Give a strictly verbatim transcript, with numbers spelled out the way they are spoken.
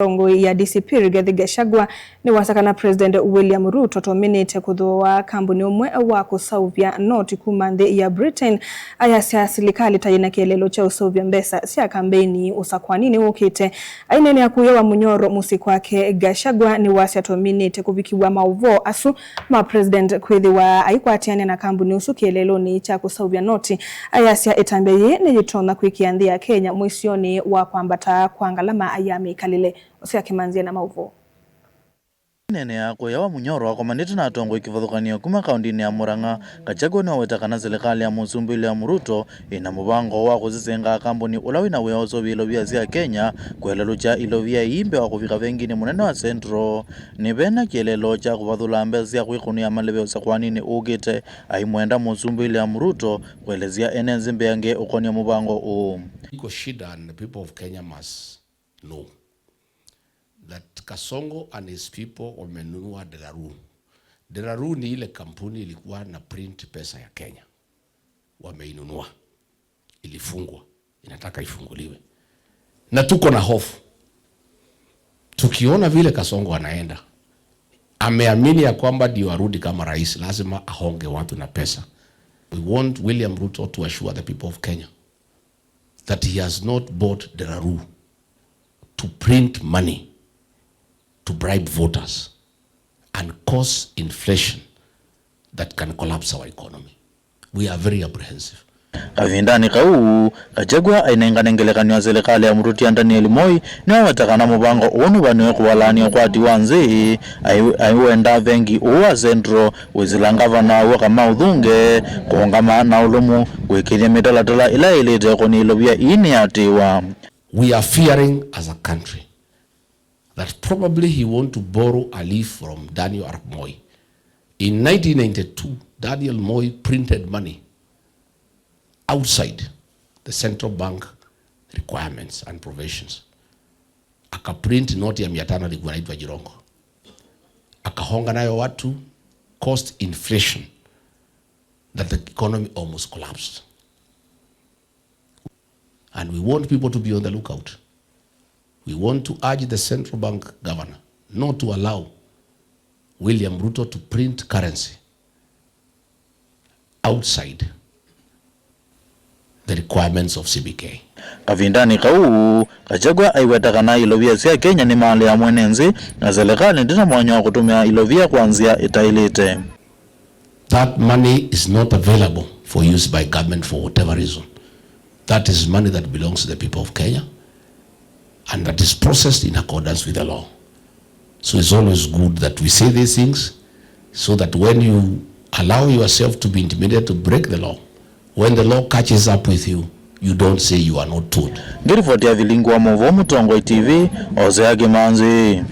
Mũtongoi ya D C P Rigathi Gachagua nĩwasya kana President William Ruto tominĩte kũthooa kambuni ũmwe wa kũseũvya noti kuma nthĩ ya Britain, ayasya silikalĩ ta yĩna kĩeleelo kya ũseũvya mbesa sya kambeini ũsakwaninĩ wũkĩte. Aineenea kũya wa Munyoro mũsyĩ kwake, Gachagua nĩwasya tominĩte kũvikĩw'a maũvoo asu ma President kwĩthĩwa aikwatĩanĩa na kambuni ũsu kĩeleelonĩ kya kũseũvya noti. Ayasya ĩtambya yĩĩ nĩyĩtonya kwĩkĩa nthĩ ya Kenya mũisyonĩ wa kwambata kwa ngalama ya mĩkalĩle. Hosea Kĩmanzi ena maũvoo. Aineenea kũya wa Munyoro akomanĩte na atongoi kĩvathũkany'o kuma kaũndĩnĩ ya Murang'a, Gachagua nĩwaweta kana silikalĩ ya Mũsumbĩ William Ruto ĩna mũvango wa kũsisenga kambuni ũla wĩna wĩa ũseũvya ilovia sya Kenya, kwelelũkya ilovia ii mbee wa kũvika venginĩ mũnene wa Central. Nĩ vena kĩeleelo kya kũvathũla mbesa sya kwĩkũnĩa maleve ũsakwaninĩ ũkĩte, aimwenda Mũsumbĩ William Ruto kũelesya ene nzĩ mbeange ũkonĩ mũvango ũũ. Iko shida and the people of Kenya must know that Kasongo and his people wamenunua Deraru. Deraru ni ile kampuni ilikuwa na print pesa ya Kenya. Wameinunua. Ilifungwa. Inataka ifunguliwe. Na tuko na hofu. Tukiona vile Kasongo anaenda, ameamini ya kwamba ndio arudi kama rais, lazima ahonge watu na pesa. We want William Ruto to assure the people of Kenya that he has not bought Deraru to print money to bribe voters and cause inflation that can collapse our economy. We are very apprehensive. Kavindanĩ kau, Gachagua ainengane ngelekany'o ya silikalĩ ya mũtũtia Daniel Moi, nĩwaweta kana mũvango ũũ nũvanĩwe kũvalany'a ũkwati wa nzĩ, ai-, aiwenda vengi ũũ wa Central wĩsĩla ngavana waw'o Kamau Thunge kũũngama na ũlũmu kũĩkĩĩthya mĩtalatala ĩla yaĩlĩte ũkonĩ ilovia ii nĩyatĩĩwa. We are fearing as a country that probably he want to borrow a leaf from Daniel Arap Moi. In nineteen ninety-two, Daniel Moi printed money outside the central bank requirements and provisions. Akaprint noti ya mia tano, alikuwa anaitwa Jirongo. Akahonga nayo watu, caused inflation that the economy almost collapsed. And we want people to be on the lookout. We want to urge the central bank governor not to allow William Ruto to print currency outside the requirements of C B K. Kavindanĩ kau, Gachagua aiweta kana ilovia sya Kenya nĩ malĩ ya mwene nzĩ, na silikalĩ ndĩna mwanya wa kũtũmĩa ilovia kwa nzĩa ĩtaĩlĩte. That money is not available for use by government for whatever reason. That is money that belongs to the people of Kenya and that is processed in accordance with the law. So it's always good that we say these things so that when you allow yourself to be intimidated to break the law, when the law catches up with you, you don't say you are not told. Ngĩriboti ya Vilingi wa Mauvoo, Mũtongoi T V, Hosea Kĩmanzi.